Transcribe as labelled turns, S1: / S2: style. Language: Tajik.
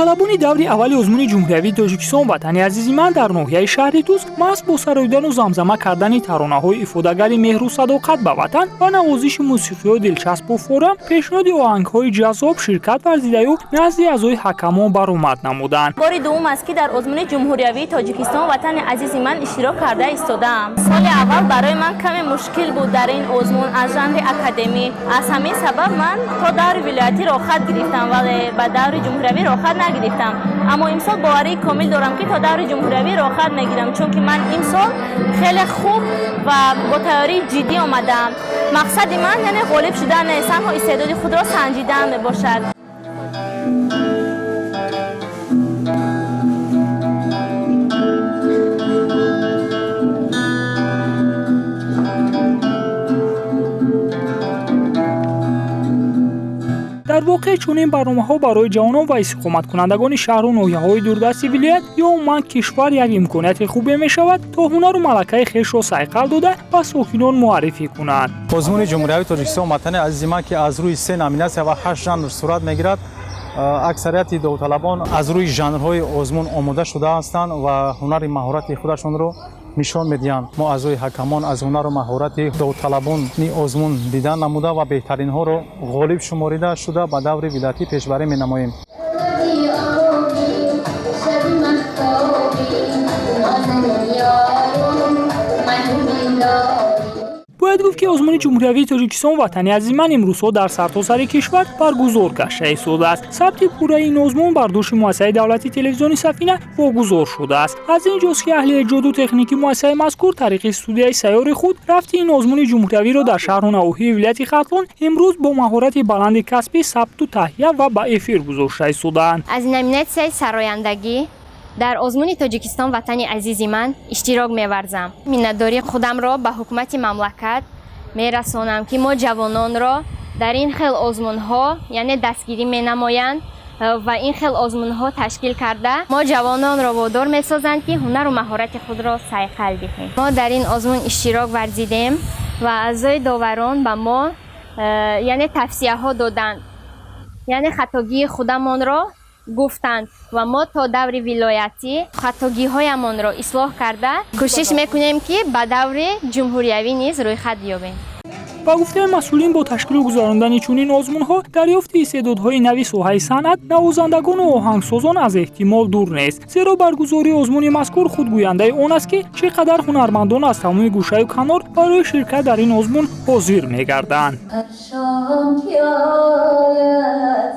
S1: Довталабони даври аввали озмуни ҷумҳуриявии Тоҷикистон «Ватани азизи ман» дар ноҳияи шаҳри Тӯс маҳз бо сароидану замзама кардани таронаҳои ифодагари меҳру садоқат ба ватан ва навозиши мусиқиҳои дилчаспу форам, пешниҳоди оҳангҳои ҷаззоб ширкат варзидаю назди аъзои ҳакамон баромад намуданд.
S2: Бори дуввум аст, ки дар озмуни ҷумҳуриявии Тоҷикистон «Ватани азизи ман» иштирок карда истодаам. Соли аввал барои ман каме мушкил буд дар ин озмун аз жанри академӣ. Аз ҳамин сабаб ман то даври вилоятӣ роҳхат гирифтам, вале ба даври ҷумҳуриявӣ роҳхат нагирифтам. Аммо имсол боварии комил дорам, ки то даври ҷумҳуриявӣ роҳхат мегирам, чунки ман имсол хеле хуб ва бо тайёрии ҷиддӣ омадаам. Мақсади ман яъне ғолиб шудан нест, танҳо истеъдоди худро санҷидан мебошад.
S1: Дар воқеъ, чунин барномаҳо барои ҷавонон ва истиқоматкунандагони шаҳру ноҳияҳои дурдасти вилоят ё умуман кишвар як имконияти хубе мешавад, то ҳунару малакаи хешро сайқал дода, ба сокинон муаррифӣ кунанд.
S3: Озмуни ҷумҳуриявии Тоҷикистон «Ватани азизи ман», ки аз рӯи се номинатсия ва ҳашт жанр сурат мегирад, аксарияти довталабон аз рӯи жанрҳои озмун омода шуда ҳастанд ва ҳунари маҳорати худашонро нишон медиҳанд. Мо аъзои ҳакамон аз ҳунару маҳорати довталабони озмун дидан намуда ва беҳтаринҳоро ғолиб шуморида шуда, ба даври вилоятӣ пешбарӣ менамоем.
S1: Бояд гуфт, ки озмуни ҷумҳуриявии Тоҷикистон «Ватани азизи ман» имрӯзҳо дар сартосари кишвар баргузор гашта истодааст. Сабти пурраи ин озмун бар дӯши муассисаи давлатии телевизиони «Сафина» вогузор шудааст. Аз ин ҷост, ки аҳли эҷоду техникии муассисаи мазкур тариқи студияи сайёри худ рафти ин озмуни ҷумҳуриявиро дар шаҳру навоҳии вилояти Хатлон имрӯз бо маҳорати баланди касбӣ сабту таҳия ва ба эфир гузошта истодаанд.
S4: Аз номинатсияи сарояндагӣ дар озмуни Тоҷикистон «Ватани азизи ман» иштирок меварзам. Миннатдории худамро ба ҳукумати мамлакат мерасонам, ки мо ҷавононро дар ин хел озмунҳо яъне дастгирӣ менамоянд ва ин хел озмунҳо ташкил карда, мо ҷавононро водор месозанд, ки ҳунару маҳорати худро сайқал диҳем. Мо дар ин озмун иштирок варзидем ва аъзои доварон ба мо яъне тавсияҳо доданд, яъне хатогии худамонро гуфтанд ва мо то даври вилоятӣ хатогиҳоямонро ислоҳ карда, кӯшиш мекунем, ки ба даври ҷумҳуриявӣ низ рӯйхат ёбем.
S1: Ба гуфтаи масъулин, бо ташкилу гузарондани чунин озмунҳо дарёфти истеъдодҳои нави соҳаи санъат, навозандагону оҳангсозон аз эҳтимол дур нест, зеро баргузории озмуни мазкур худгӯяндаи он аст, ки чӣ қадар ҳунармандон аз тамоми гӯшаю канор барои ширкат дар ин озмун ҳозир мегарданд.
S5: Шом ки ояд.